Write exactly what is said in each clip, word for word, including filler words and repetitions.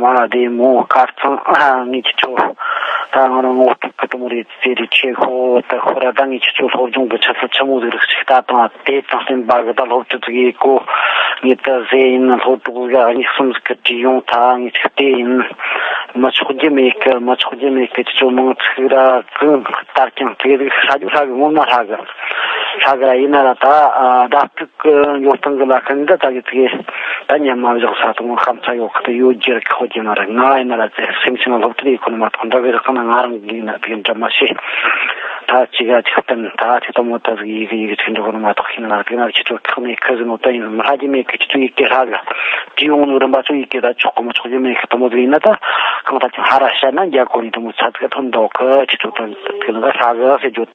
ང་ལ་བདེ་མོ་དཀར་ཚང་ངས་ཁྱེད་ཚོ་ད་ང་རང་ངོ་སྤྲོད་གི་དུ་མོ་རེད། ཟེར་རེ་ཆེ་ཤོ་ད་ཁོ་ར་ད་ངས་ཁྱེད་ཚོ་སློབ་སྦྱོང་གི་ཆུ་ཚད་ཆི་མོ་ཟིག་རིགས་ཅིག་ལྟ་དང་། དེ་དང་བསྟན་པ་གི་ད་སློབ་ཁྲིད་ཟིག་ཡེད་གོ། ངས་ད་ཟེར་ཡིན། སློབ་གྲོགས་གི་གཉིས་གསུམ་ཟིག་གི་བྲིས་ཡོང་། ད་ངས་ཅིག་བལྟས་ཡིན། མི་ཆོག་རྒྱུ་མེད་གི། མི་ཆོག་རྒྱུ་མེད་གི། ཁྱེད་ཚོ་མང་ཚིག་ར་གང་ལྟར་ཀྱང་དེ་ཟིག་ཧྲ་རྒྱུ་ཧྲ་གི། ངོ་མ་ཧྲ་གི། ཧྲ་གི་ར། ཡིན་ན་ར་ད་ཨ་བརྡ་སྤྲོད་གི་འགྲོ་སྟངས་གི་ལ་ཁ་འདི་ད་ཡོད་གི། ད་ཉམས་མ་བཞག་ས་དང་ཁམས་ཚ་ཡོད་གི། ད་ཡོད་རྒྱུ་ར་གི་ཧོ་རྒྱུ་མ་རེད། ང་ཡིན་ན་ར་ཚེ་སེམས་ཅན་སློབ་ཁྲིད་ཡེད་གོ་ནི་མ་གཏོགས། འདྲ་བའི་རག་ན་ང་རང་གིས་ན་དེ་འདྲ་མ་བྱེད། ད་ཅི་ག་ཅིག་བསྟན། ད་ཅི་ལྟ་མོ་ད་ཟིག་ཡི་གི་ཡི་གི་ཅིག་འགྲོ་གོ་ནི་མ་གཏོགས། ཤེས་ན་ར་དེ་ན་ཁྱེད་ཚོ་ཁག་མེད་གི་ཟེར་ནོ། ད་ཡིན་ཟིག་མ་ཧྲ་རྒྱུ་མེད་གི། ཁྱེད་ཚོ་ཡི་གེ་ཧྲ་གི། དེ་ཡོང་ནོ་རིམ་པ་ཚོ་ཡི་གེ་ད་ཆོག་གི་མི་ཆོག་རྒྱུ་མེད་གི། དུ་མོ་ཟིག་ཡིན་ན་ད་གང་ད་ཅིག་ཧ་ར་བཤད་ན་རྒྱ་གོ་ནི་དུ་མོ་ཚ་ཚིག་ཐོན་འདུག་གི། ཁྱེད་ཚོ་ད་དེ་ལ་ཧྲ་གི་ཟེར་རྒྱུ།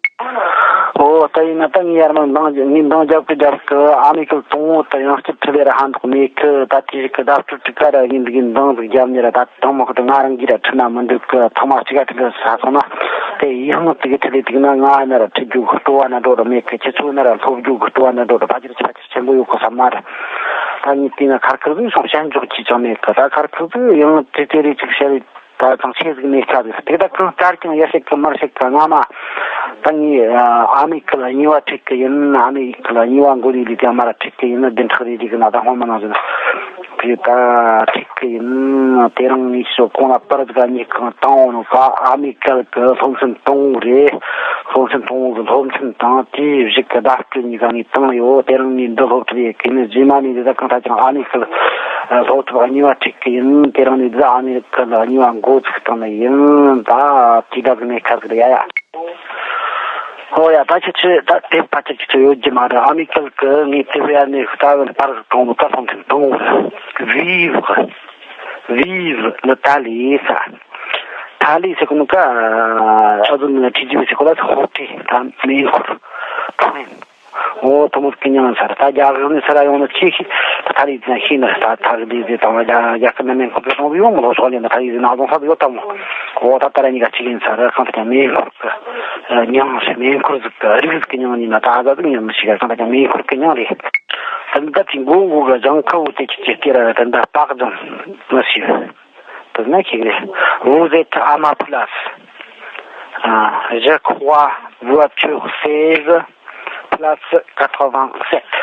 ཨོ་ད་ཡིན་ན་ད་ངས་ཡར་མར་འདང་ངས་འདང་རྒྱབ་གི་རྒྱབ་གི། ཨ་མའི་སྐད་དང་པོ་ད་ཡང་སྐྱིད་ཁྲི་ལེ་ར་ཧ་འདུག་མེད་གི། ད་དེ་ཞིག་གི་བརྡ་སྤྲོད་དྲུག་ཀ་ར་ངས་འདི་གི་འདང་ཟིག་རྒྱབ་ནས་ར། ད་དང་མོ་གི་ད་ང་རང་གིས་ར་ཁྲིད་ན་མི་འགྲིག་གི། ཐོག་མ་གཅིག་ག་ཁྲིད་ལ་ས་སོང་ན་དེ་ཡིད་དབང་དེ་གི་ཁྲིད་ལས་དུག་ན། ང་ཡིན་ན་ར་ཁྲིད་རྒྱུ་གི་སྤྲོ་བ་ན་འགྲོ་ར་མེད་གི། ཁྱེད་ཚོ་ཡིན་ན་ར་སློབ་རྒྱུ་གི་སྤྲོ་བ་ན་འགྲོ་ར། ཕ་ཁྱེད་ཆེན་པོ་ཡོད་གི་ས་མ་ར། ད་ངས་དེ་ན་ཁར་ཁུར་ཟིག་སོང་བཤད་འཇོག་གི་ཅང་མེད་གི། ད་ཁར་ཁུར་ཟིག་ཡང་དེ་དེ་རེ་ཅིག་བཤད་རེ། ད་ཚང་ཆེ་ཟིག་མེད་ཁ་ཟིག་དེ་ད་གང་ལྟར་ཀྱང་ཡ་ཤེས་གི་མར་ཤེས་གི། སྔ་མ་ད་ངས་ཨ་མའི་ཁུ་ལ་གཉིས་པ་ཁྲིད་གི་ཡིན། ཨ་མའི་ཁུ་ལ་གཉིས་པ་འགོ་ནས་ལས་ཀ་མར་ཁྲིད་གི་ཡིན། བདུན་ཕྲག་རེ་རེ་གི་ན་ད་སྔོན་མ་ནང་བཞིན་དེ་ད་ཁྲིད་གི་ཡིན། དེ་རིང་ངས་ཤོ་ཁོང་ལ་པར་ཟིག་གཉིས་གང་བཏང་འོང་ནོ་ག། ཨ་མའི་ཁུ་གི་སློབ་ཚན་དང་པོ་རེད། སློབ་ཚན་དང་པོ་གི་སློབ་ཚན་དང་དེའི་གཞུག་གི་བརྡ་སྤྲོད་གཉིས་ཀ་ངས་བཏང་ཡོད། དེ་རིང་ངས་འདི་སློབ་ཁྲིད་ཡེད་གི་ཡིན། རྗེས་མ་ནས་འདི་ད་གང་ལྟར་ཀྱང་ཨ་མའི་ཁུ་ལ་སློབ་ཁྲིད་གཉིས་པ་ཁྲིད་གི་ཡིན། དེ་རིང་ནས་འདི་ཨ་མའི་ཁུ་ལ་གཉིས་པ་འགོ་ཚུགས་བཏང་ནི་ཡིན། ད་དེ་འདྲ་གི་ནས་ཁ་ཟིག་རེད་ཡ་ཡ། ཨོ་ཡ། ད་ཁྱེད་ཚོས་ད་དེབ་ཕལ་ཆེར་ཁྱེད་ཚོ་ཡོད་རྒྱུ་མ་རེད། ཨ་མའི་ཁུ་གི་ངས་དེབ་ཡ་ནས་ལྟ་བུ་པར་གང་བོ་ད་སོང་ཐེངས་དང་པོ་བིབ། བིབ་ལི་ཏ་ལི་ས། ཏ་ལི་ཟེར་གོ་ནོ་ཀ་ཨ་ཟུ་ནི་ཁྲི་ཇི་བི་ཟེར་གོ་ལ་ཧོ་ཏི་ད་མེ་འཁོར་ཕྲེང་། ཨོ་དུ་མོ་གི་མྱིང་ཟེར། ད་རྒྱ་གར་ནས་ས་ར་ཡོང་ནི་ཆེ་ཤི། ད་ད་རེས་ན་ཤི་ན་ད་ད་རེས་དེ་དང་རྒྱ་རྒྱ་སྐད་ན་མེ་འཁོར་དུ་སོང་ཡོང་མི་ལོ་སོ་ལེ་ན་ད་རེས་ན་ལོ་ཧ་ཡོད་དམ་མོ། ཨོ་ད་ད་ར་ནི་ག་ཅིག་ཡིན་ཟེར། གང་ད་མེ་འཁོར་གི་མྱིང་ཟེར། མེ་འཁོར་ཟིག་གི་རིགས་ཟིག་གི་མྱིང་ཡིན་ན་ད་ཨ་ཟ་ཟིག་ཡིན་མི་ཤེས་ག། གང་ད་མེ་འཁོར་གི་མྱིང་རེད། ད་ད་ཅིག་མགོ་མགོ་གི་ལྗང་ཁ་བོ་དེ་ཅིག་ཅིག་སྐྱེ་ར། ད་ད་པག་ལྗང་མི་ཤེས། དེ་ན་ཁྱེད་རེད། Vous êtes à ma place. Je crois voiture seize, place quatre-vingt-sept.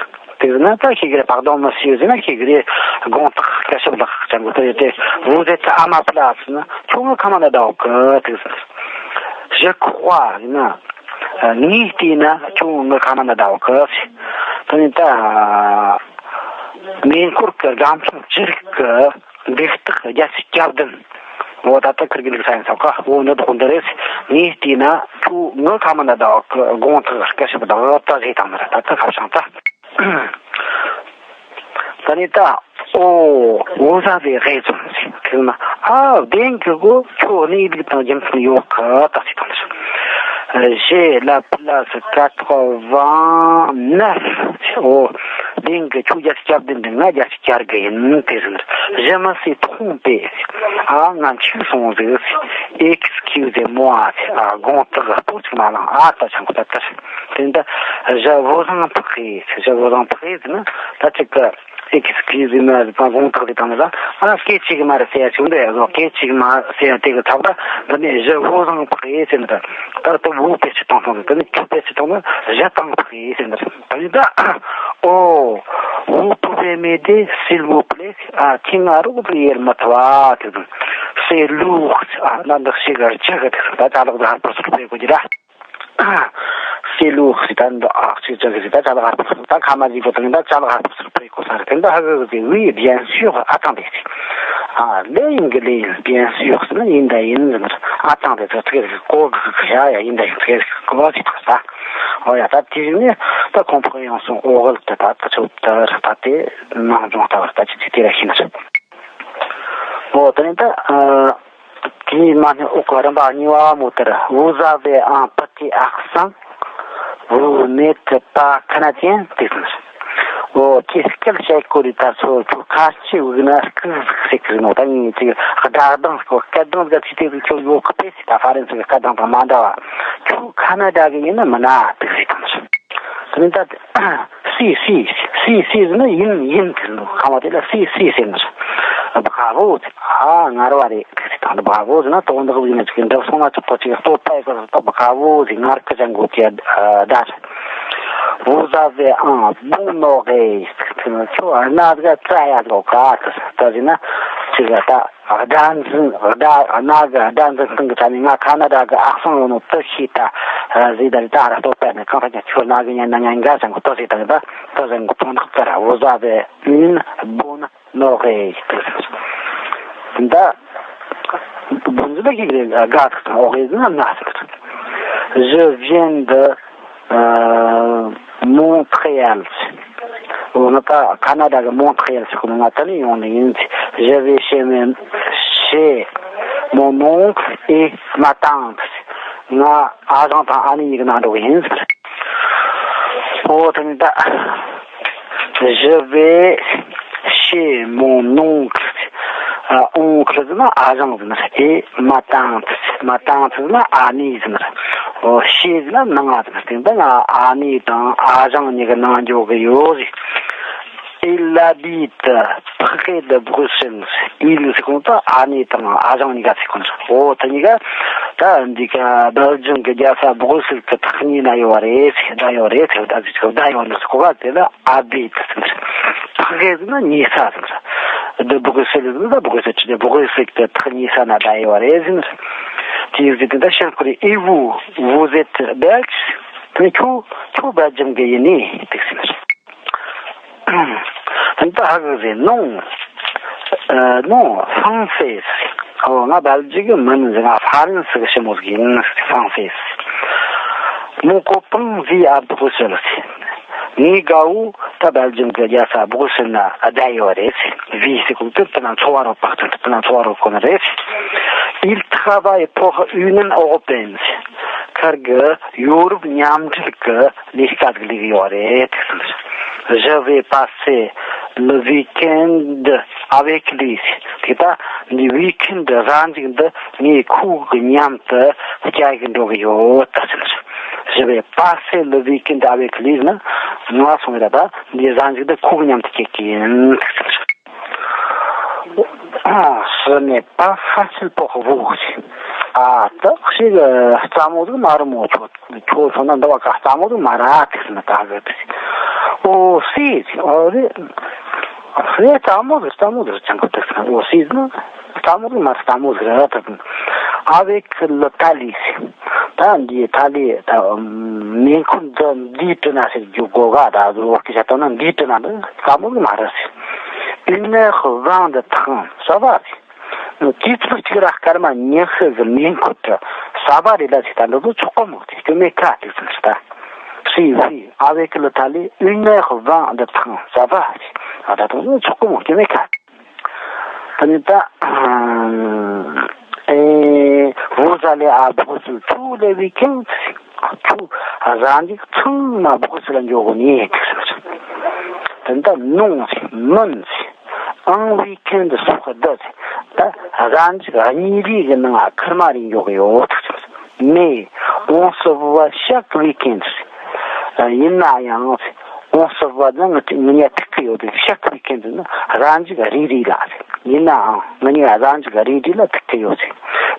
དེ་ན་ད་ཁྱེད་རེད། Pardon monsieur ཟེར་ན་ཁྱེད་རེད། དགོངས་དག་སྐུ་ཞབས་ལགས་ཅན་པོ་དེ་རེད་དེ། Vous êtes à ma place ན་ཁྱོད་ངའི་ཁ་མ་ན་བསྡད་ཡོད་གི་དེ་ཟེར། Je crois ན་ངས་བལྟས་ན་ཁྱོད་ངའི་ཁ་མ་ན་བསྡད་ཡོད་གི་ཟེར། དེ་ནས་ད་མེ་འཁོར་གི་སྒམ་ཆུང་ཅི་རིགས་གི་འདེགས་སྟེགས་བརྒྱད་ཅུ་གྱ་བདུན། འོ་ད་ལྟ་ཁིར་གི་ལུགས་ས་ཡིན་ས་ཀ། འོ་འདི་དག་འདི་རེད། ངས་བལྟས་ན་ཁྱོད་ངའི་ཁ་མ་ན་ད་དགོངས་དག་སྐུ་ཞབས་ད་ད་ཟེར་དང་ནི་ར། ད་ད་ཁ་བྱང་ད། ད་ནི་ད། Oh, vous avez raison. ཁྱོད་ན་ཨ་བདེན་གི་གོ། ཁྱོད་གནས་ལུགས་དང་རྒྱུ་མཚན་ཡོད་གི་ད་ཟེར་དང་ནི་ར། J'ai la place quatre-vingt-neuf. འོ། བདེན་གི། ཁྱོད་བརྒྱད་ཅུ་གྱ་བདུན་དང་ང་བརྒྱད་ཅུ་གྱ་དགུ་ཡིན་དེ་ཟེར། Je me suis trompé. ཨ་ང་འཆུག་སོང་ཟིག། Excusez-moi. ཨ་དགོངས་དག་སྤོ་ཚིག་མ་ལང་ཨ་ད་ཆང་ཁོ་ད་ད་དེ་འདི། Je vous en prie. Je vous en prie ཟེར་ན་ད་ཅིག་གི། Excusez-moi ཟེར་དང་དགོངས་དག་ཟེར་དང་ནི་ད། ཨ་སྐད་ཅིག་མ་རེད་ཟེར་ཡ་ཅིག་འདི་ཡ་ཟོ། སྐད་ཅིག་མ་ཟེར་ཡ་དེ་གི་ཐོག་ད་འདི་ནས་Je vous en prie ཟེར་ནི་ད། ད་ལྟ་vous བེད་སྤྱོད་བཏང་སོང་ཟིག། དེ་ནས་ཁྱོད་བེད་སྤྱོད་བཏང་ན་Je t'en prie ཟེར་ནི་ད། དེ་ནས་ད། Oh, vous pouvez m'aider, s'il vous plaît. ཨ་ཁྱེད་ང་རོགས་པ་ཡེད་མི་ཐུབ་བ་དེ་ཟེར། C'est lourd. ཨ་ན་འདི་ཞིག་ག་ཅི་གི་དེ་ཟེར། ད་ཅ་ལག་འདི་ཧར་པར་ཚུར་སྤེལ་དགོས་ཀྱི་ར། C'est lourd ཟེར་ད་འདི་ཨ་ཅིག་ཅིག་ཟེར་ད་ཅ་ལག་ཧར་པར་ཚུར། ད་ཁ་མ་ཟིག་གོ་དང་ད་ཅ་ལག་ཧར་པར་ཚུར་སྤེལ་དགོས་ས་རེད། དེ་འདི་ཧ་གི་གི་Oui, bien sûr. Attendez. ཨ་ལེ་ཡིན་གི་ལེ་ཡིན། Bien sûr ཟེར་ན་ཡིན་ད་ཡིན་ཟེར་ན། Attendez ཟེར་ཚིག་གི་གོ་གི་གི་ཡ་ཡ་ཡིན་ད་ཡིན་ཚིག་གི་གོ་ཟེར་ཐུག་ས། ཨོ་ཡ། ད་དེ་རིང་ནས་ད་ཁོང་ཕོ་ཡང་སོང་ཨོ་གལ་དེ་ད་ད་ཆོ་ད་ར་ད་དེ་ནང་སྦྱོང་ལྟ་བར་ད་ཅི་ཅི་དེ་ར་ཤི་ན་རེད། ཨོ་དེ་ནས་ད་ཨ་དེའི་མ་ནི་ཨོ་ག་རིམ་པ་གཉིས་པ་མོ་དེར། Vous avez un petit accent. Vous n'êtes pas canadien དེ་ཟེར། ཨོ་ཁྱེད་སྐད་བཤད་གོ་རེད། ད་ཚོ་ཁྱོད་ཁ་ཆེ་བུག་ན་སྐུ་ཟིག་ཟེར་གི་ནོ། ད་ངས་ཅིག་སྒྲ་གདངས་སྐོར་སྐད་གདངས་ཟིག་ཅིག་དེ་ཟིག་ཁྱོད་ཡོད་གི་པས་ད་ཧྥ་རན་སི་གི་སྐད་གདངས་དང་མ་འདྲ་བ། ཁྱོད་ཁ་ན་ཌ་གི་ཡིན་ན་མིན་ན་དེ་ཟེར་དང་། དེ་ནས་ད་Si, si, si, si ཟེར་ན་ཡིན་ཡིན་དེ་ཟེར་ནོ། ཁ་མ་དེ་ལ་Si, si ཟེར་ནོ། Bravo ཟེར། ཨ། ངར་བ་རེད་ཟེར། ད་འདི་bravo ཟེར་ན་དོན་དག་ཟིག་ནས་ཅིག་འགྲུབ་སོང་ན་ཅིག་ཏོ་ཅིག་བསྟོད་པ་ཡི་གེ་ཟེར། ད་bravo ཟེར། ངར་སྐད་ཅན་གོ་ཅི་ཨ་ད་ཟེར། Vous avez un bon oreille ཟེར། ཁྱོད་རྣ་གི་རྩ་ཡག་གོ་ག་ཟེར། ད་ཟེར་ན་ཅིག་ད་སྒྲ་འཛིན་སྒྲ་རྣ་གི་སྒྲ་འཛིན་སྟངས་གི་ཆ་ནས་ང་ཁ་ན་ཌ་གི་ཨག་སང་ཡོད་ནོ་ཏི་ཤེས་ད་ཟེར། ད་ད་ར་བསྟོད་པ་ནི་གང་ལྟར་ཀྱང་ཁྱོད་རྣ་གི་ཉན་ན་ཉན་དགའ་ཟེར་གོ། ཏི་ཟེར་ད་ད་ཏི་ཟེར་གོ་དོན་དག་ཙི་ར། Vous avez une bonne oreille ཟེར། ད་bonne ཟེར་ན་གི་རེད། དགའ་ཟེར། oreille ཟེར་ན་རྣ་ཟེར། Je viens de euh, Montréal. འོ་ང་ད་ཁ་ན་ཌ་གི་Montréal ཟེར་གོ་ནོ་ང་ད་ནི་ཡོང་ནི་ཡིན། Je vais chez mes- chez mon oncle et ma tante. ང་ཨ་ཞང་དང་ཨ་ནེ་གཉིས་ཀྱི་ནང་འགྲོ་གི་ཡིན་ཟེར། འོ་ད་ནི་ད། Je vais chez mon oncle. ཨ། oncle ཟེར་ན་ཨ་ཞང་ཟེར་ན་རེད། et ma tante. ma tante ཟེར་ན་ཨ་ནེ་ཟེར་ན་རེད། འོ། chez ཟེར་ན་ནང་ང་ཟེར་ན་རེད། དེ་ད་ང་ཨ་ནེ་དང་ཨ་ཞང་གཉིས་ཀྱི་ནང་འགྲོ་གི་ཡོད་ཟེར། Il habite près de Bruxelles. Il ཟེར་གོ་ནོ་ད་ཨ་ནེ་དང་ཨ་ཞང་གཉིས་ཀ་ཟེར་གོ་ནོ། འོ། ད་གཉིས་ཀ་ད་འདི་ག་སྦེལ་ཇམ་གི་རྒྱལ་ས་Brussels གི་ཐག་ཉེ་ན་ཡོད་རེད་ཟེར། ད་ཡོད་རེད་ཟེར། ད་ཟེར་ད་ཡོད་ནོ་ཟེར་གོ་ག་དེ་ལ་habite ཟེར་ན་རེད། près ཟེར་ན་ཉེ་ས་ཟེར་ན་རེད། འདི་Brussels ཟེར་ན་ད་Brussels ཆུ་དེ་Brussels གི་ཐག་ཉེ་ས་ན་ད་ཡོད་རེད་ཟེར་ན་རེད། དེ་ཡིན་ཟེར་དེ་ད་ཤར་ཁོ་རེ། Et vous, vous êtes belge? དེ་ཁྱོད་ཁྱོད་སྦེལ་ཇམ་གི་ཡིན་ནི་དེ་ཟེར་ན་རེད། ད་ཧ་གི་ཟེར། Non, euh, non, français. ཨོ། ང་སྦེལ་ཇིག་གི་མིན་ཟེར། ང་ཧྥ་རན་སི་གི་ཞི་མོ་ཟིག་ཡིན། français. Mon copain vit à Bruxelles. ངའི་དགའ་བོ་ད་སྦེལ་ཇམ་གི་རྒྱལ་ས་སྦུག་སེལ་ན་བསྡད་ཡོད་རེད། vit ཟེར་གོ་དེ་དེ་ན་འཚོ་བ་རོལ་པ་དེ་དེ་ན་འཚོ་བ་རོལ་གོ་ནི་རེད། Il travaille pour l'Union européenne. ཁར་གི་ཡོ་རོབ་མཉམ་འབྲེལ་གི་ལས་ཀ་ཟིག་ལས་ཀྱི་ཡོད་རེད། Je vais passer le week-end avec lui. དེ་ད་འདི་week-end གཟའ་མཇུག་འདི་ངས་ཁོའི་མཉམ་དུ་སྐྱེལ་གི་འགྲོ་གི་ཡོད་ད་ཟེར། Je vais passer le week-end avec lui ན་ང་སོང་ཡོད་ད། འདི་གཟའ་མཇུག་འདི་ཁོའི་མཉམ་དུ་སྐྱེལ་གི་ཡིན། Ah, ce n'est pas facile pour vous. ཨ། ད་ཞིག་སླ་མོ་ཟིག་མ་རེད་མོ། ཁྱོད་ཁྱོད་ཚོ་ན་འདི་བ་ཀ་སླ་མོ་ཟིག་མ་རེད་ཟེར་ན་ད་གི། Aussi. ཨོ་རེད། རེད། སླ་མོ་ཟིག་སླ་མོ་ཟིག་ཅང་གི་དེ་ཟེར། Aussi ཟེར་ན་སླ་མོ་ཟིག་མ་རེད། སླ་མོ་ཟིག་རེད་ད། Avec l'Italie. ད་འདི་ཏཱ་ལི་ད་མེ་འཁོར་འདི་འདིའི་དྲི་ན་ཟེར་རྒྱུ་གོ་ག་ད་བོད་སྐད་ཆ་བཏང་ན་འདིའི་དྲི་ན་འདི་སླ་མོ་ཟིག་མ་རེད་ཟེར། Une heure vingt de train, ça va ཟེར། དུས་ཚོད་གཅིག་ར་སྐར་མ་ཉི་ཤུ་གི་མེ་འཁོར་དུ་ས་བ་རེ་ལ་ཞིག་ད་འགྲོ་ཚོད་ཆོག་གི་མོ་དེ་སྐྱོ་མེད་ཁ་དེ་ཚོད་ད། Si, si, avec l'Italie, une heure vingt de train, ça va. ཨ། ད་དུང་ཚོད་ཆོག་གི་མོ་སྐྱོ་མེད་ཁ། ད་ནི་ད། Et vous allez à Bruxelles tous les week-ends? ཁྱོད་གཟའ་མཇུག་ཚང་མ་སྦུག་སེལ་ལ་འགྱོ་གོ་ནི། དེ་ད་non, མིན། Un week-end sur deux. ད་གཟའ་མཇུག་གཉིས་རེ་གི་ནང་ཁར་མ་རེ་འགྱོ་གི་ཡོད། Mais on se voit chaque week-end. ཡིན་ན་ཡང་on se voit ན་ང་ང་གཉིས་ཐུག་གི་ཡོད། Chaque week-end ན་གཟའ་མཇུག་རེ་རེ་ལ། ཡིན་ནའང་ང་གཉིས་གཟའ་མཇུག་རེ་རེ་ལ་ཐུག་གི་ཡོད།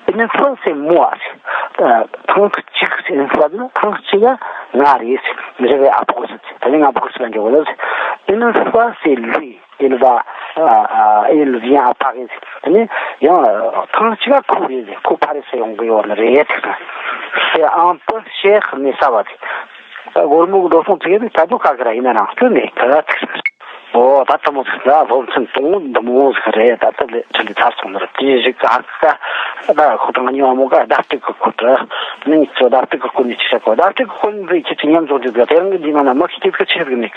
Une fois c'est moi. ཐེངས་གཅིག une fois ན་ཐེངས་གཅིག་ང་རེད། Je vais à Bruxelles. ད་ནི་ང་སྦུག་སེལ་ལ་འགྱོ་གི་ཡོད། Une fois c'est lui. Il va, euh, euh, il vient à Paris. ད་ནི་ཡང་ཐེངས་གཅིག་ཁོ་རེད། ཁོ་ཕ་རི་སི་ཡོང་གི་ཡོད་ནི་རེད། C'est un peu cher, mais ça va. སྒོར་མོ་གི་འགྲོ་སོང་ཚིག་ཡོད་ད་ད་དུ་ཁ་ཁ་ར་ཡིན་ན་རང་སྐྱོན་མེད་གི། ཨོ། ད་ལྟ་མོ་ཟིག་ད་སློབ་ཚན་དང་འདི་མོ་ཟིག་རེད། ད་ལྟ་ལས་ཁྲིད་འདི་ཚར་སོང་ནི་རེད། དེ་ཞིག་ག་ཧ་ག་ད་ཁོ་དང་ཉི་མ་མོ་ག་བརྡ་སྤྲོད་གི་ཁོ་ད་ནི་ཚོ་བརྡ་སྤྲོད་གི་ཁོ་ནི་ཅི་བྱ་གོ། བརྡ་སྤྲོད་གི་ཁོ་ནི་རེད། ཁྱེད་ཀྱི་མཉམ་འཇོག་འཇོག་གི་དེ་རང་གི་འདི་ནང་ན་མི་ཤེས་ཁྱེད་ཀྱི་ཆེ་ཟིག་ནི་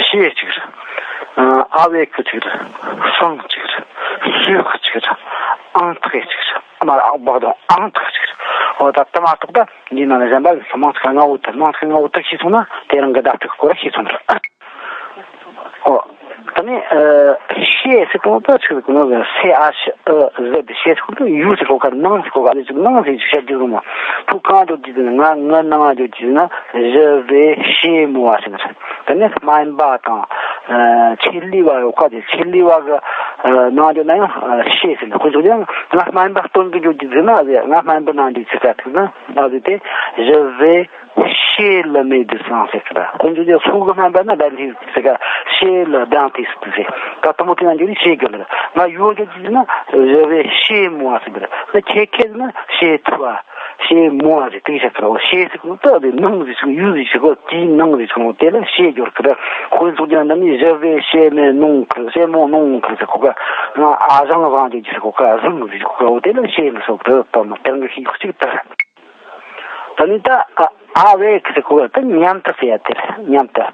ཤེས་ཅིག་རེད། ཨ་བེ་ཀི་ཅིག་རེད། སང་ཅིག་རེད། སུ་ཁི་ཅིག་རེད། ཨང་ཐག་ཅིག་རེད། ཨ་མ་ར་ཨང་བག་དང་ཨང་ཐག་ཅིག་རེད། ཨོ་ད་ལྟ་མ་གཏོགས་ད་འདི་ནང་ན་གཞན་པ་ལ་མང་ཚིག་ལྔ་བོ་དེ་མང་ཚིག་ལྔ་བོ་དེ་ཤེས་སོང་ན་དེ་རང་གི་བརྡ་སྤྲོད་གི་ཁོ་ར་ཤེས་སོང་རེད། ཨོ། ད་ནི་ཨ་ཤེས་ཟེར་གོ་ནོ་ད་ཆི་ཟེར་གོ་ནོ། C H E Z ཤེས་ཟེར་གོ་ནོ། ཡུ་ཟེར་གོ་ག་ནང་ཟེར་གོ་ག་ནང་ཟེར་ཅིག་བཤད་རྒྱུ་རུང་མ། ཁོ་གང་འགྲོ་རྒྱུ་ཟེར་ན་ང་ང་ནང་འགྲོ་རྒྱུ་ཟེར་ན། Je vais chez moi ཟེར་ན། ད་ནི་སྨན་པ་དང་ ཆེད་ལས་པ་ཡོད་ཁ་ཅིག་ཆེད་ལས་པ་གི་ནང་དུ་ན་ཡང་ཤེས་ཟེར་ནས། དཔེ་འཇོག་ཡང་ང་སྨན་པ་སྟོན་གི་འཇོག་རྒྱུ་ཟེར་ན་ཟེར། ང་སྨན་པ་ནང་དུ་ཆི་ཟེར་ཐུག་ན་ཨ་ཟེར་ཏེ། Je vais chez le médecin ཟེར་གི་ར། དཔེ་འཇོག་ཡང་སུ་གི་སྨན་པ་ན་ད་ལི་ཟེར་ག chez le dentiste ཟེར་ག་དང་པོ་དེ་ན་འཇོག་ནི་ཤེས་གི་ལ། ང་ཡོད་རྒྱུ་ཟེར་ན་je vais chez moi ཟེར་གི་ར། ང་ཁྱེད་ཁྱེད་ན་chez toi chez moi ཟེར་དེ་བྱ་གི་ར། འོ་chez ཟེར་གི་ནོ་ད་དེ་ནང་ཟེར་ཆོག་ཡུལ་ཟེར་ཆོག་དེའི་ནང་ཟེར་ཆོག་ནོ་དེ་ལ་chez སྦྱོར་གི་ར། དཔེ་འཇོག་ཡང་ན་ནི་je vais chez mes oncles chez mon oncle ཟེར་གོ་ག་ང་ཨ་ཞང་བཟང་རྒྱུ་ཟེར་གོ་ག་བཟང་ཟེར་གོ་ག་འོ་དེ་ལ་chez ཟེར་གི་ར། ད་ནི་དེ་རིང་གི་ཤེས་གཅིག་ད། ད་ནི་ད་ཨ་avec ཟེར་གོ་ག་ད་མཉམ་དུ་ཟེར་ཡ་དེ་རེད། མཉམ་དུ།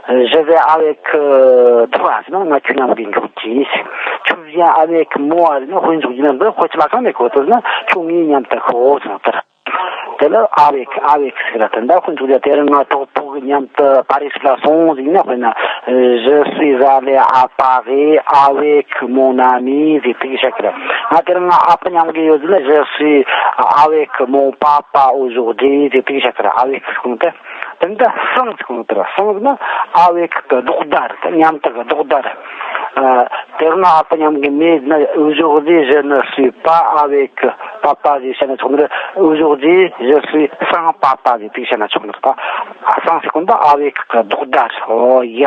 Je vais avec toi ཟེར་ན་ང་ཁྱོད་མཉམ་གི་འཇོག་གི། Tu viens avec moi ཟེར་ན་དཔེ་འཇོག་རྒྱུ་ན་འདི་དཔེ་ཆ་ལ་གང་ནས་གོ་ཐུབ་ན་ཁྱོད་ངའི་མཉམ་དུ་ཤོག་ཟེར་ན་དེ་རེད། དེ་ལ་avec avec ཟེར་ར། དེ་འདྲ་དཔེ་འཇོག་རྒྱུ་དེ་རིང་ང་གྲོགས་པོ་གི་མཉམ་དུ་Paris ལ་སོང་ཟེར་ན། དཔེར་ན་Je suis allé à Paris avec mon ami ཟེར་དེ་གི་བཤད་གི་ར། ང་དེ་རིང་ང་ཨ་ཕ་མཉམ་གི་ཡོད་ཟེར་ན་Je suis avec mon papa aujourd'hui ཟེར་དེ་གི་བཤད་གི་ར། avec ཟེར་གོ་ནོ་དེ། དེ་འདྲ་sans ཟེར་གོ་ནོ་དེ་ར། sans ཟེར་ན་avec གི་ལྡོག་ཟླ་རེད། མཉམ་དུ་གི་ལྡོག་ཟླ་རེད། དེ་རིང་ཨ་ཕ་མཉམ་གི་མེད་ན། Aujourd'hui je ne suis pas avec papa ཟེར་བཤད་ན་ཆོག་ནི་རེད། Aujourd'hui je suis sans papa ཟེར་དེ་བཤད་ན་ཆོག་ནི་རེད། ད་sans ཟེར་གོ་ནོ་ད་avec གི་ལྡོག་ཟླ་རེད། ཨོ་ཡ།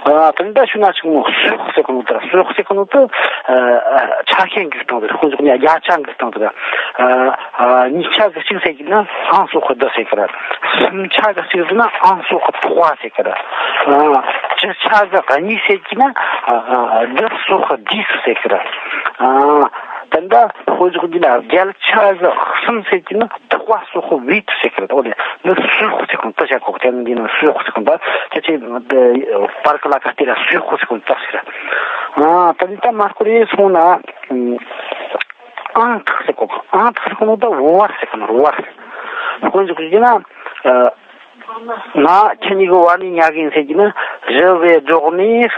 ཨ་དེ་འདྲ་ཞུ་ན་ཆོག་ནོ། sur ཟེར་གོ་ནོ་དེ་ར། sur ཟེར་གོ་ནོ་དེ་ཆ་ཤས་འགའི་སྟེང་དེ་རེད། དཔེ་འཇོག་ནི་བརྒྱ་ཆ་འགའི་སྟེང་དེ་རེད། གཉིས་ཆ་གི་གཅིག་ཟེར་གི་ན་un sur deux ཟེར་གི་ར། སུམ་ཆ་གི་གཅིག་ཟེར་ན་un sur trois ཟེར་གི་ར། བཅུ་ཆ་གི་གཉིས་ཟེར་གི་ན་deux sur dix ཟེར་གི་ར། དེ་འདྲ་དཔེ་འཇོག་གི་ན་བརྒྱད་ཆ་གི་གསུམ་ཟེར་གི་ན་trois sur huit ཟེར་གི་ར། འོ་དེ་ནི་sur ཟེར་གོ་ནོ་དེ་བཤད་གོ། དེ་ནི་འདི་ནི་sur ཟེར་གོ་ནོ་ད་ཁྱེད་ཆོས་པར་ཀི་ལ་ཁ་དེ་ལ་sur ཟེར་གོ་ནོ་ད་ཟེར། ད་ནི་ད་མར་ཁོ་རེ་སོང་ན། entre ཟེར་གོ། entre ཟེར་གོ་ནོ་ད་བར་ཟེར་གོ་ནོ། བར། དཔེ་འཇོག་གི་ན། ང་ཁྱེད་གཉིས་ཀྱི་བར་ནས་ཉལ་གི་ཡིན་ཟེར་གྱི་ན། Je vais dormir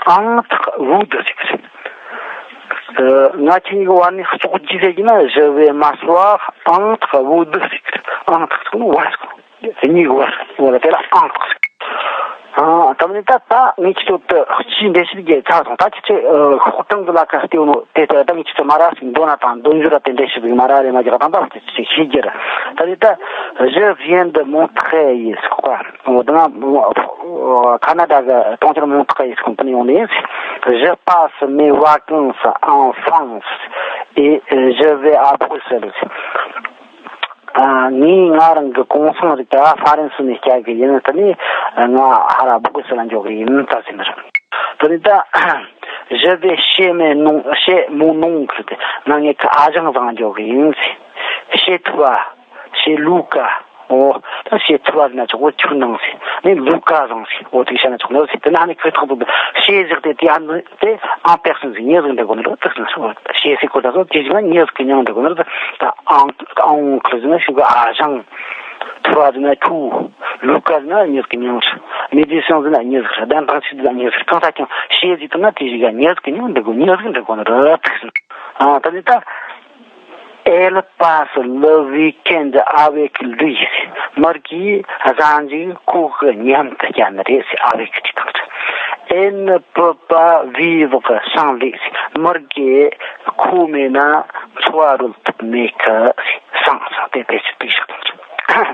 entre vous deux ཟེར་གི་རེད། ང་ཁྱེད་གཉིས་ཀྱི་བར་ནས་ལྕོགས་རྒྱུ་ཟེར་གྱི་ན། Je vais m'asseoir entre vous deux ཟེར་གི་རེད། entre ཟེར་གོ་ནོ་བར་ཟེར་གོ་ནོ། གཉིས་ཀྱི་བར། འོ་ལ་དེ་ལ་entre ཟེར། ཨ་ད་ནི་ད་ད་ངས་ཁྱེད་ཚོ་ད་སྤྱིའི་འགྲེལ་བཤད་རྒྱག་ཚར་སོང་། ད་ཁྱེད་ཚོས་ཤོག་གྲངས་ཀྱི་ལ་ཁ་བལྟས་ནོ་དེ་ལྟར་ད་ངས་ཁྱེད་ཚོ་མ་ར་ཞིག་འདོན་ན་དང་འདོན་རྒྱུ་ར་དེ་འགྲེལ་བཤད་ཞིག་མ་ར་རེ་མ་རྒྱག་དང་ད་ཁྱེད་ཚོས་ཤེས་རྒྱུ་ར། ད་ནི་ད་Je viens de Montréal ཟེར་གོ། འོ་ད་ང་ཁ་ན་ཌ་གི་གྲོང་ཁྱེར་Montréal ཟེར་གོ་ནོ་དེ་ནས་ཡོང་ནི་ཡིན། Je passe mes vacances en France et je vais à Bruxelles ཟེར། ངས་ང་རང་གི་གུང་སེང་རིགས་ད་ཧྥ་རན་སི་ནས་བསྐྱལ་གི་ཡིན། དེ་ནས་ང་ཧ་ར་སྦུག་སི་ལ་འཇོག་གི་ཡིན་ད་ཟེར་ནི་རེད། དེ་ནས་ད་Je vais chez mes non chez mon oncle ཟེར། ང་ངེད་ཀྱི་ཨ་ཞང་བཟང་འཇོག་གི་ཡིན་ཟེར། Chez toi chez Luca འོ། ད་chez toi ཟེར་ན་ཆོག་གོ། ཁྱོད་ནང་ཟེར། ནས་Luca བཟང་ཟེར། འོ་དེ་བཤད་ན་ཆོག་ནི་ཟེར། དེ་ན་ནི་ཁོས་ཐག་ཏུ་chez ཟེར་ཏེ་དེ་ཨ་ནི། དེ་en personne ཟེར། མྱི་ཟིག་འདྲི་གོ་ནི་རེད། དེ་ཟེར་ན་ཆོག་གོ། chez ཟེར་གོ་ད་སོ་དེ་ཟེར་ན་མྱི་ཟིག་གི་མྱིང་འདྲི་གོ་ནི་རེད། ད་en en oncle ཟེར་ན་ཁྱོད་ཀྱི་ཨ་ཞང་། toi ཟེར་ན་ཁྱོད། Luca ཟེར་ན་མྱི་ཟིག་གི་མྱིང་རེད། Médecin ཟེར་ན་མྱི་ཟིག་རེད། གདན་ཐང་ཆེ་ཟེར་ན་མྱི་ཟིག་རེད། གང་ལྟར་ཀྱང་chez ཟེར་ཐུབ་ན་དེ་ཟིག་ག་མྱི་ཟིག་གི་མྱིང་འདྲི་གོ། མྱི་ཟིག་འདྲི་གོ་ནི་རེད། དེ་ཟེར། ཨ་ད་ནི་ད། Elle passe le week-end avec lui. མར་གྱིས་གཟའ་མཇུག་ཁོ་གི་མཉམ་དུ་བསྐྱལ་ནི་རེད་ཟེར། avec དེ་དང་། Elle ne peut pas vivre sans lui. མར་གྱིས་ཁོ་མེད་ན་འཚོ་བ་རོལ་ཐབས་མེད་གི་ཟེར། sans དེ་དེ་ཚོ་དེ་ཤག་དང་།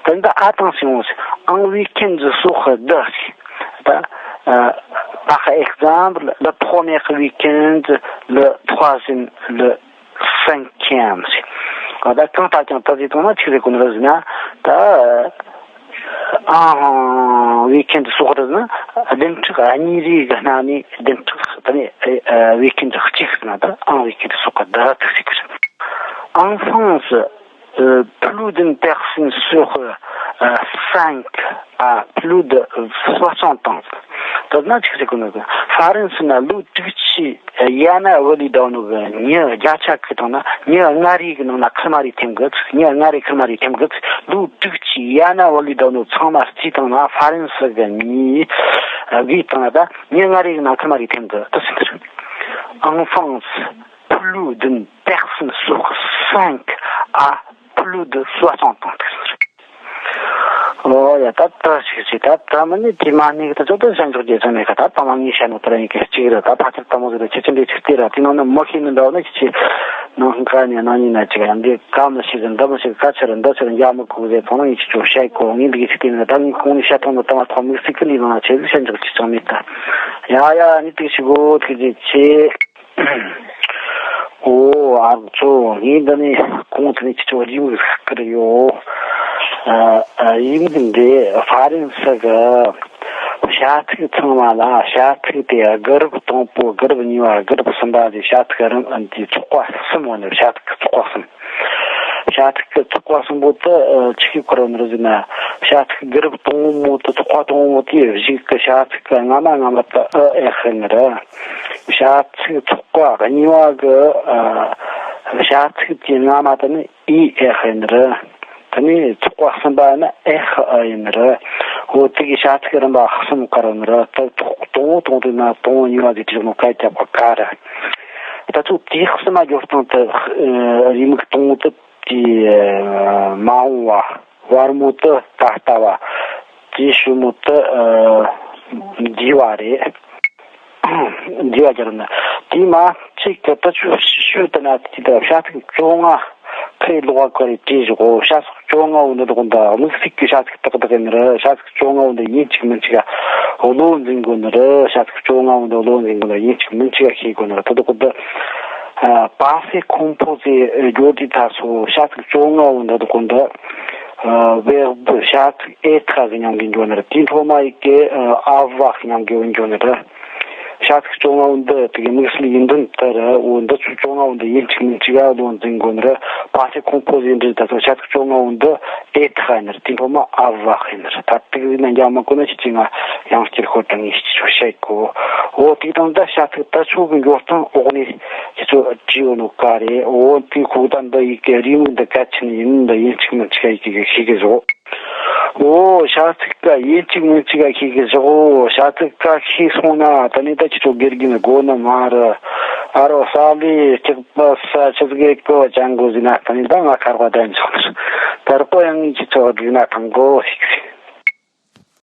ད་ལྟ་ཨ་དང་སེང་བོ་ཟེར། Un week-end sur deux ཟེར། ད་par exemple, le premier week-end, le troisième, le cinquième ཟེར། ད་གང་ལྟར་ཀྱང་ད་ཟེར་བཏང་ན་ཆི་ཟེར་གོ་ནི་རེད་ཟེར་ན། ད་un week-end sur deux ཟེར་ན་བདུན་ཕྲག་གཉིས་རེ་གི་ནང་ནས་བདུན་ཕྲག་ད་ནི་week-end གཅིག་ཟེར་ན་ད་un week-end sur deux དེ་ཟེར་གི་རེད། En France, plus d'une personne sur cinq a plus de soixante ans. ད་ན་ཆི་ཟེར་གོ་ནི་རེད། ཧྥ་རན་སི་ན་ལོ་དྲུག་ཅུ་ཡན་ན་བུད་ལས་འགྲོ་ནོ་གི་མྱི་བརྒྱ་ཆ་གི་སྟེང་ན་མྱི་ལྔ་རེ་གི་ནང་ན་ཁེར་མ་རེ་ཐེམ་གི། མྱི་ལྔ་རེ་ཁེར་མ་རེ་ཐེམ་གི། ལོ་དྲུག་ཅུ་ཡན་ན་བུད་ལས་འགྲོ་ནོ་ཚང་མ་རྩིས་བཏང་ན་ཧྥ་རན་སི་གི་མྱི་གི་སྟེང་ན་ད་མྱི་ལྔ་རེ་གི་ནང་ཁེར་མ་རེ་ཐེམ་གི། ད་ཟེར་ནི་རེད། En France, plus d'une personne sur cinq a plus de soixante ans. ཨོ་ཡ། ད་ད་ཞིག་ཞིག་ད་ད་མ་ནི་དེ་མ་ནི་ད་ཅོག་ཏུ་ཤན་ཆོག་རྒྱལ་ཚང་ནས་ཁ་ད་ད་མ་ངའི་ཤ་ནོ་ད་ར་ཡིན་གི་གཅིག་ར། ད་ཕ་ཚར་ད་མོ་ཟེར་ཁྱེད་ཅི་འདྲའི་ཆིག་སྟེ་ར། དེ་ནང་ནས་མོ་ཤེས་ནི་འདྲ་བ་ན་ཁྱེད་ཅི་ནང་ཁ་ནས་ནང་ཉིན་ན་ཅིག་ཡང་འདི་ག་མི་ཤེས་ཟེར། འདི་མི་ཤེས། ག་ཆི་ར་འདི་ཆི་ར་འཇག་མི་ཁུག་ཟེར། ཐོང་ན་ངས་ཁྱེད་ཅོ་ཤ་ཡི་གོ། ངས་འདི་གི་ཆིག་སྟེ་ནི་ད་ངས་ཁོང་ནས་ཤ་ཐོང་ནི་ད་མ་ཐོང་མི་སྲིད་གི་ལི་ནང་ཆེ་ཟིག་ཤན་ཆོག་ཅི་ཅང་མེད་ད། ཡ་ཡ། ངས་དེ་ཤི་གོ་ཐུགས་རྗེ་ཆེ། ཨོ་ཨ་ཚོ། ངས་འདི་ནས་གོང་དུ་ནས་ཁྱེད་ཚོ་རེའུ་མིག་ཟིག་བསྐུར་ཡོད། ཨ་ཨ་རེའུ་མིག་འདི་ཧྥ་རན་སི་གི་བྱ་ཚིག་ཚང་མ་ལ་བྱ་ཚིག་དེ་དགུ་རབས་དང་པོ། དགུ་རབས་གཉིས་པ། དགུ་རབས་གསུམ་པ་ཟེར་བྱ་ཚིག་རིམ་འདི་ཚོགས་པ་གསུམ་ཡོད་ནི། བྱ་ཚིག་གི་ཚོགས་པ་གསུམ། བྱ་ཚིག་གི་ཚོགས་པ་གསུམ་པོ་དེ་ཨ་ཆི་གི་བསྐུར་ཡོད་ནི་རེད་ཟེར་ན། བྱ་ཚིག་དགུ་རབས་དང་པོ་དེ། ཚོགས་པ་དང་པོ་དེའི་གཞུག་གི་བྱ་ཚིག་གི་སྔ་མ་སྔ་མ་དེ་ཨ་ཨེ་ཧ་ནི་རེད། བྱ་ཚིག་ཚོགས་པ་གཉིས་པ་གི་ཨ་བྱ་ཚིག་དེའི་སྔ་མ་དེ་ནི་ཨི་ཨེ་ཧ་ནི་རེད། དེ་ནས་ཚོགས་པ་གསུམ་པ་ནི་ཨེ་ཧ་ཨ་ཡིན་ནི་རེད། འོ་དེ་གི་བྱ་ཚིག་རིམ་པ་གསུམ་བསྐུར་ཡོད་ནི་རེད། ད་དང་པོ་དང་པོ་དེ་ན་དང་པོ་གཉིས་པ་དེ་བྲིས་ནོ་ག་རྒྱབ་པ་ག་རེད། ད་ཚོ་དེའི་གསུམ་མ་སྦྱོར་སྟངས་དེ་ཨ་རེའུ་མིག་དང་པོ་དེ་དེ་མ་འོངས་པ། བར་མོ་དེ་ད་ལྟ་བ། དེའི་གཞུག་མོ་དེ་ཨ་འདས་པ་རེད། འདས་པ་སྦྱར་ན། དེ་མ་གཅིག་གི་ད་ཆུ་ཤུ་དེ་ན་དེ་ད་བྱ་ཚིག་བཅོ་ལྔ་ཁའི་ལོག་པ་ཁོ་རེ་བྲིས་བཞག་གོ། བྱ་ཚིག་བཅོ་ལྔ་བོ་འདི་དག་འདི་དམིགས་བསལ་གྱི་བྱ་ཚིག་ཏག་ཏག་ཡིན་ནི་རེད། བྱ་ཚིག་བཅོ་ལྔ་བོ་འདི་ཡིན་གཅིག་མིན་གཅིག་ག་བློ་འཛིན་དགོས་ནི་རེད། བྱ་ཚིག་བཅོ་ལྔ་བོ་འདི་བློ་འཛིན་དགོས་ནི་རེད། ཡིན་གཅིག་མིན་གཅིག་ག་ཤེས་དགོས་ནི་རེད། ད་དག་འདི་ཨ་passé composé སྦྱོར་དུས་ད་སོ་བྱ་ཚིག་བཅོ་ལྔ་བོ་འདི་དག་འདི་ཨ་verbe བྱ་ཚིག་être གི་མཉམ་གི་འགྱོ་ནི་རེད། དེའི་འཕྲོ་མ་ཡི་གེ་ཨ་avoir གི་མཉམ་གི་འགྱོ་ནི་རེད། བྱ་ཚིག་བཅོ་ལྔ་བོ་འདི་དེ་གི་དམིགས་བསལ་ཡིན་དོན་དེ་རེད། འོ་འདི་ཚོ་བཅོ་ལྔ་བོ་འདི་ཡིན་གཅིག་མིན་གཅིག་ག་བློ་འཛིན་དགོས་ནི་རེད། passé composé འདི་ད་སོ་བྱ་ཚིག་བཅོ་ལྔ་བོ་འདི་être ཡིན་ནི་རེད། དེའི་འཕྲོ་མ་avoir ཡིན་ནི་རེད། ད་དེ་གི་ན་འཇག་མ་གོ་ན་ཁྱེད་ཀྱིས་ང་ཡང་བསྐྱར་ཤོད་དང་ངས་ཁྱེད་ཚོ་བཤད་གོ། འོ་དེ་དང་ད་བྱ་ཚིག་ད་ཆོ་གི་འགྱོ་སྟངས་འོག་ནས་ཁྱེད་ཚོ་བྲིས་ཡོད་ནོ་ག་རེད། འོ་དེ་ཁོ་ད་འདི་ཡི་གེ་རེའུ་མིག་འདི་གལ་ཆེན་ཡིན། འདི་ཡིན་གཅིག་མིན་གཅིག་ག་ཡི་གེ་གི་ཤེས་གི་བཟོ། འོ་བྱ་ཚིག་ག་ཡིན་གཅིག་མིན་གཅིག་ག་ཤེས་གི་བཟོ། བྱ་ཚིག་ག་ཤེས་སོང་ན་ད་ནི་ད་ཁྱེད་ཚོ་དགེ་རྒན་དགོས་ནི་མ་རེད། ཨ་རོ་ས་ལི་སྐྱག་པ་ས་ཆི་ཟིག་གི་ཀོ་ཅང་གོ་ཟིན་ན་ད་ནི་ད་ང་ཁར་བ་ད་ཡིན་ཆོག་ནི་རེད། ད་རོགས་པ་ཡང་ངས་ཁྱེད་ཚོ་བསྒྲིགས་ན་ཐང་གོ་ཤིག་ཤིག